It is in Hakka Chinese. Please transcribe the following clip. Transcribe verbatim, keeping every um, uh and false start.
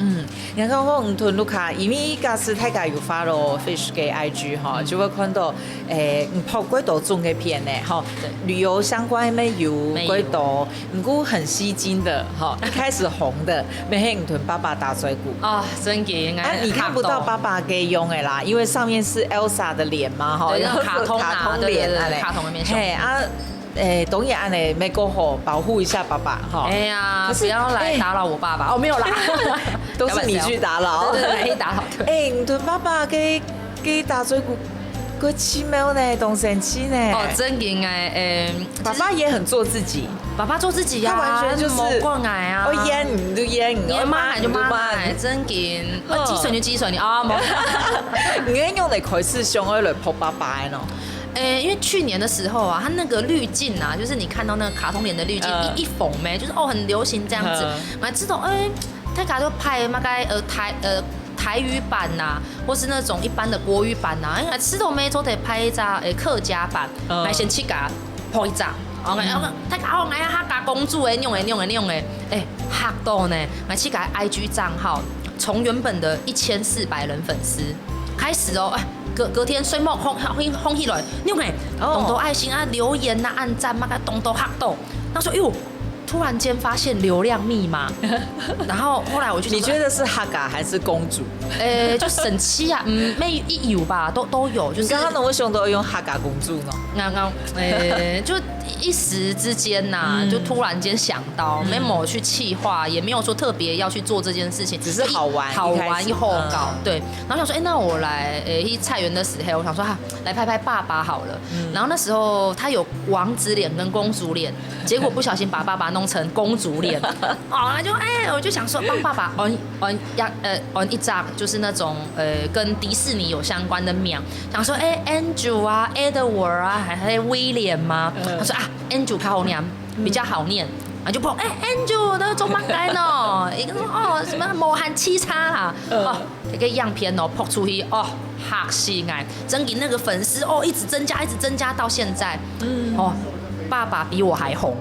嗯，你看吼，你同Luca，因為假使大家有follow Fish个I G吼，就會看到，誒，你拍過多種个片呢，吼，旅遊相關个有過多，毋過很吸睛的，吼，一開始紅的，乜係你同爸爸打嘴鼓。哦，真个，啊，你看不到爸爸个樣个啦，因為上面是Elsa的臉嘛，吼，對，那種卡通啊，卡通臉，對對對，哎，卡通的面相。嘿啊，誒，當然安呢，美國吼保護一下爸爸，吼。哎呀，可是不要來打擾我爸爸哦，沒有啦。都是你去打擾。對對對，你打擾。對。哎，你同爸爸个个打嘴鼓，个奇妙呢，當神奇呢。哦，真个哎，嗯，爸爸也很做自己，爸爸做自己呀，他完全就是無管哎啊。哦，演你就演，你愛罵你就罵你哎，真个，呃，嗯激損就激損你啊，無。你愛用的開始想要來拍爸爸的喏。诶，因為去年的時候啊，它那個濾鏡啊，就是你看到那個卡通臉的濾鏡，嗯一一紅咩，就是哦很流行這樣子。嗯我還知道，哎，大家都拍那個呃台呃台語版呐、或是那種一般的國語版呐、哎，還知道咩做得拍一張誒客家版，嗯來先去給他拍一張。OK，然後大家哦，哎呀，客家公主哎，那種哎，那種哎，那種哎，哎，嚇到呢，來去給他I G账號，從原本的一千四百人粉絲開始哦，哎，隔隔天睡目紅紅紅起來，那種哎，哦當多愛心啊，留言呐、按讚嘛，當多嚇到。那時候，哎呦，突然間發現流量密碼，然後後來我就想說你覺得是哈嘎還是公主？呃，就生氣啊，嗯，沒有吧，都都有，就是你剛剛怎麼想到用哈嘎公主呢？剛剛呃，就一時之間呐、嗯就突然間想到，沒有去企劃，也沒有說特別要去做這件事情，只是好玩好玩一開始一好搞，嗯對。然後想說，哎，那我來，誒，去菜園的時候，我想說哈、來拍拍爸爸好了。嗯然後那時候他有王子臉跟公主臉，結果不小心把爸爸弄成公主臉，哦，那就哎，我就想說幫爸爸安安壓呃安一張，就是那種呃跟迪士尼有相關的名，想說哎，Andrew 啊，Edward 啊，還還有威廉嗎？嗯他說啊，Andrew 較好念，比較好念。然後就拍，哎，Andrew 都做麼个呢？一個說哦什麼無閒洎杈啦，哦，這個樣片哦拍出去哦，嚇死𠊎！真的那個粉絲哦一直增加，一直增加到現在，嗯，哦，爸爸比我還紅。